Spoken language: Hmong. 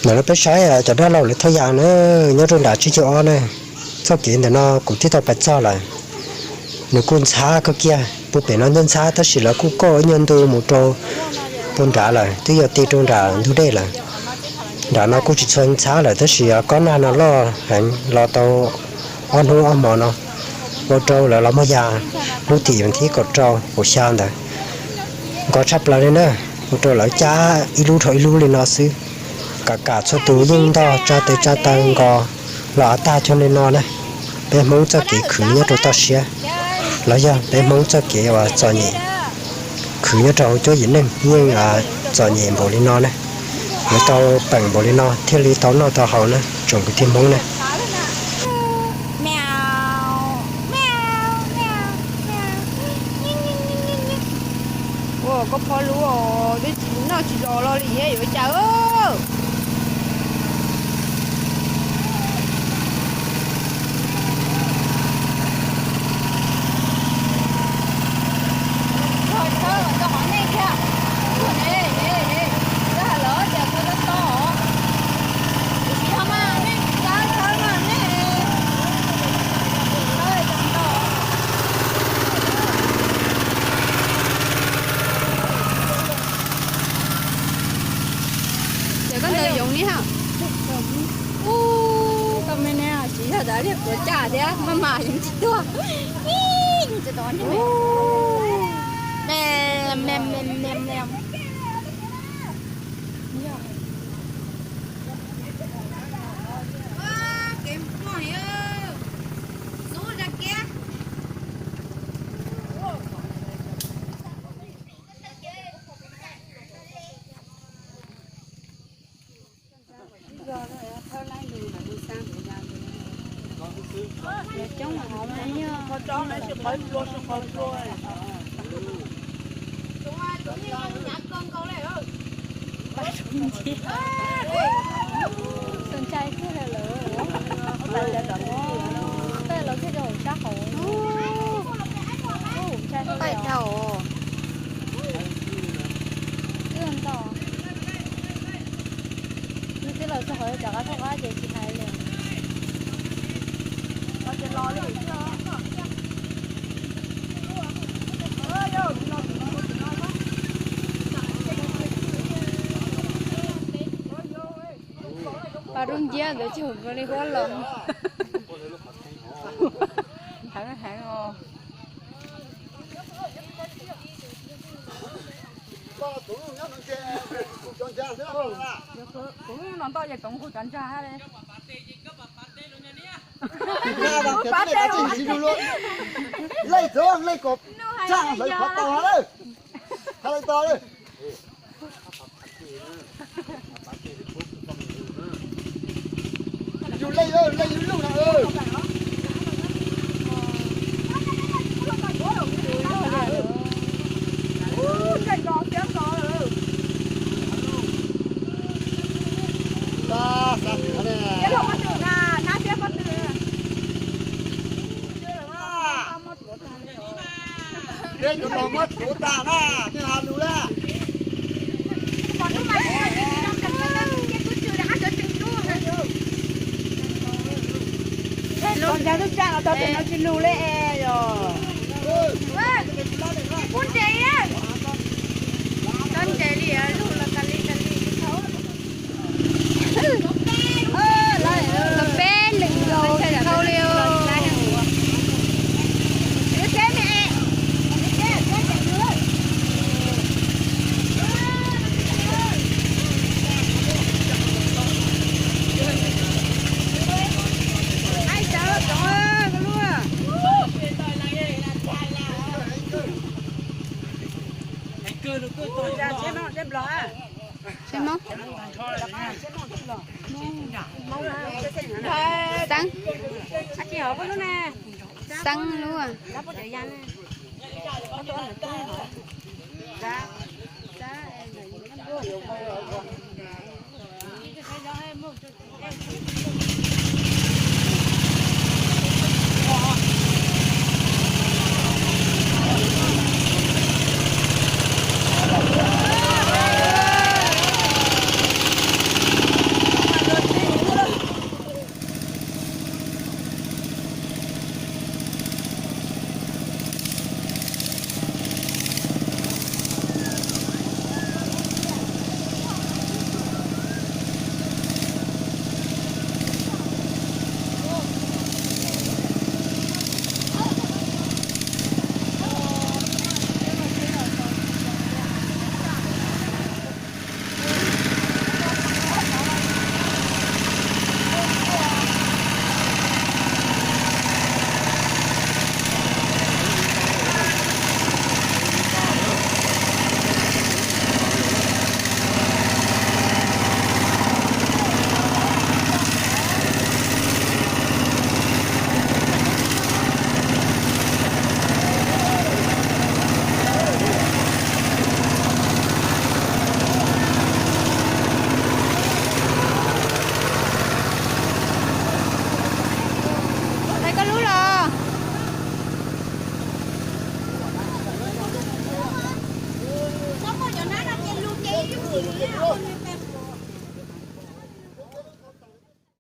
Ntawm no peb saib cov dab laug lawv thauj yas na, nyob rau nram tsib caug ob na. Txoj kev ntawm no kuv twb tau pais txog lawm. Nws kuj ntxhab kawg kiag, puag pem no ntxhab ntxhab tab sis lawv kuj kauj ib nyuag ntu mus rau puag nrad lawm, twb yuav ti rau nram ntug dej lawm. Nram no kuj tsis tshua ntxhab lawm tab sis kob nag no loj heev los tau ob hnub ob hmo no, ua rau lawv los muag yas lub tim vas thib kaum rau kaum xya ntawd. Nkos tshaj plaws li na, ua rau lawv cab ib lub dhau ib lub li no xwb, kam kam txhua tus yeej ntog tsa tes tsa taw nkos los av tag cuag li no na. Peb Hmoob txoj kev khwv nyob rau toj siab, los yog peb Hmoob txoj kev uas txom nyem, khwv nyob rau hauv cuab yim neej yeej txom nyem npaum li no na. Yuav tau peem npaum li no thiaj li tau noj tau haus na tsoom kwv tij Hmoob na. Ua koj phob lub os, twb tsis noj tsis los los li yuav cas. Ces koj ntawd yoov ni ha. Ub, koj me ne tsis yog tas li puas tsa thiab, maj mam yoov tsis tuag. Tus ntshai thiaj li lawm. Peb los thiaj rau hauv sab hauv. Ntshai dhau. Twb ntau. Nws twb los txog qhov rov qab thauj qab ces tsis hais li. Pas rub nciab ntawd tsis hum nkaus li huab los. Heev heev os. Kuv no nto ces toov kuv cov ntsag li. Lej txog lej kom tsa hlawv qhov tau ha lawm. Ha lawm tau lawm. Yus lej lej yus lug na. Dej cov no muab tsuav tag na, nej ho lug lawm. Ntshai lub tsa no tau tes no tsis lug li es yog. Ub ntses, tau ntses li lug los tas li tas li. Peb lwm zaus tsis tau li os. Xeeb, xeeb lub.